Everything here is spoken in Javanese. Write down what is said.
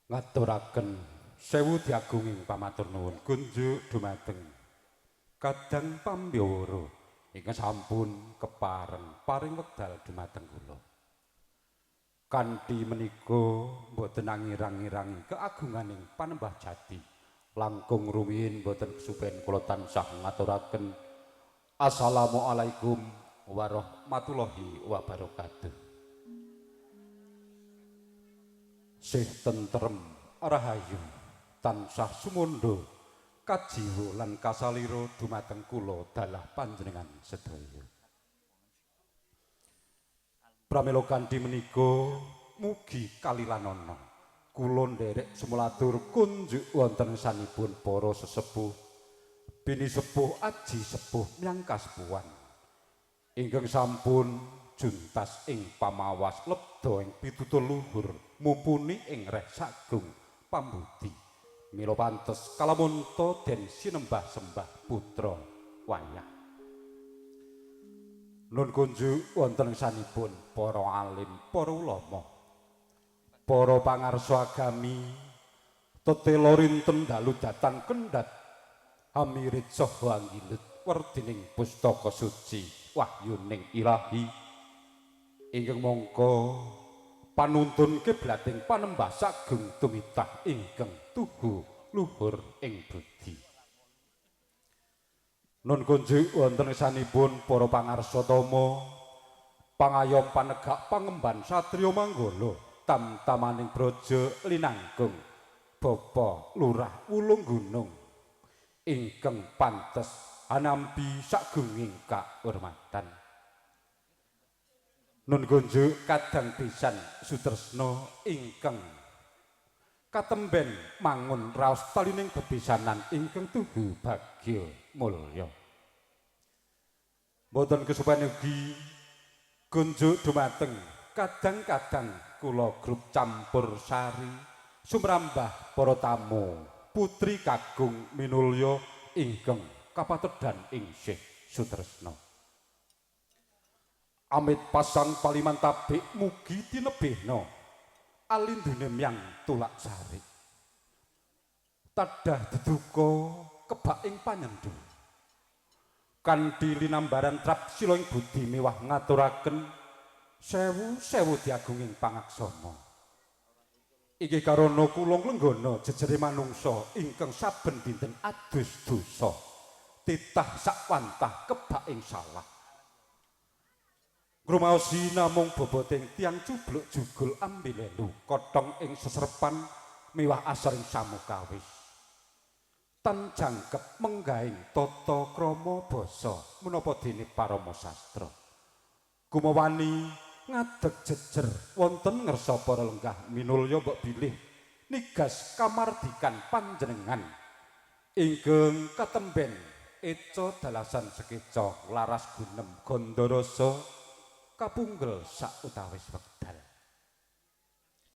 Ngaturaken sewu diagunging pamatur nuwun kunjuk dumateng kadang pambyawara ingkang sampun kepareng paring wekdal dumateng kula. Kanthi menika mboten angirang-irangi keagunganing Panembahan Jati. Langkung rumiyin mboten kesupen kula tansah ngaturaken assalamualaikum warahmatullahi wabarakatuh. Sih tentrem rahayu tansah sumandha kajiwa lan kasalira dumateng kula dalah panjenengan sedaya. Pramila kanthi menika mugi kalilanana kula nderek sumelatur kunjuk wonten sanipun para sesepuh, bini sepuh, aji sepuh myang kasepuhan ingkang sampun juntas ing pamawas lebda ing pitutur luhur mumpuni ing reh sagung pambudi. Mila pantes kalamunta den sinembah sembah putra wayah. Nun kunjuk wonten sanipun para alim, para ulama, para pangarsa agami, tetela rinten dalu datang kendhat amirit saha anggilut werdining pustaka suci wahyuning ilahi ingkang mangka panuntun kiblating Panembah sagung tumitah ingkang tuhu luhur ing budi. Nun kunjuk wonten sanipun para pangarsa tama, pangayom panegak pangemban satriya manggala tamtamaning braja linangkung Bapa Lurah Wulung Gunung ingkang pantes anampi sagunging kaurmatan. Nun kunjuk kadang pisan sutresna ingkang katemben mangun raos talining bebisanan ingkang tuhu bagya mulya. Mboten kesupen ugi kunjuk dumateng kadang-kadang kula grup campur sari sumrambah para tamu putri kakung minulya ingkang kapatedhan ing Syekh Sutresna. Amit pasang paliman tabik mugi tinebihna alindune myang tulak sari. Tadah deduka kebak ing panyendhu. Kanthi linambaran trap sila ing budi miwah ngaturaken sewu-sewu diagunging pangaksama. Inggih karana kula nglenggana jejere manungsa ingkang saben dinten adus dosa, titah sakwantah kebak ing salah. Ngrumaosi namung boboting tiyang cubluk jugul ambilelu kotong ing seserpan miwah asring samukawis. Tan jangkep menggaing tata krama basa menapa dene parama sastra. Kumawani ngadeg jejer wonten ngersa para lenggah minulya mbok bilih nigas kamardikan panjenengan ingkang katemben eca dalasan sekeca laras gunem gandharasa kapunggel sautawis wekdal.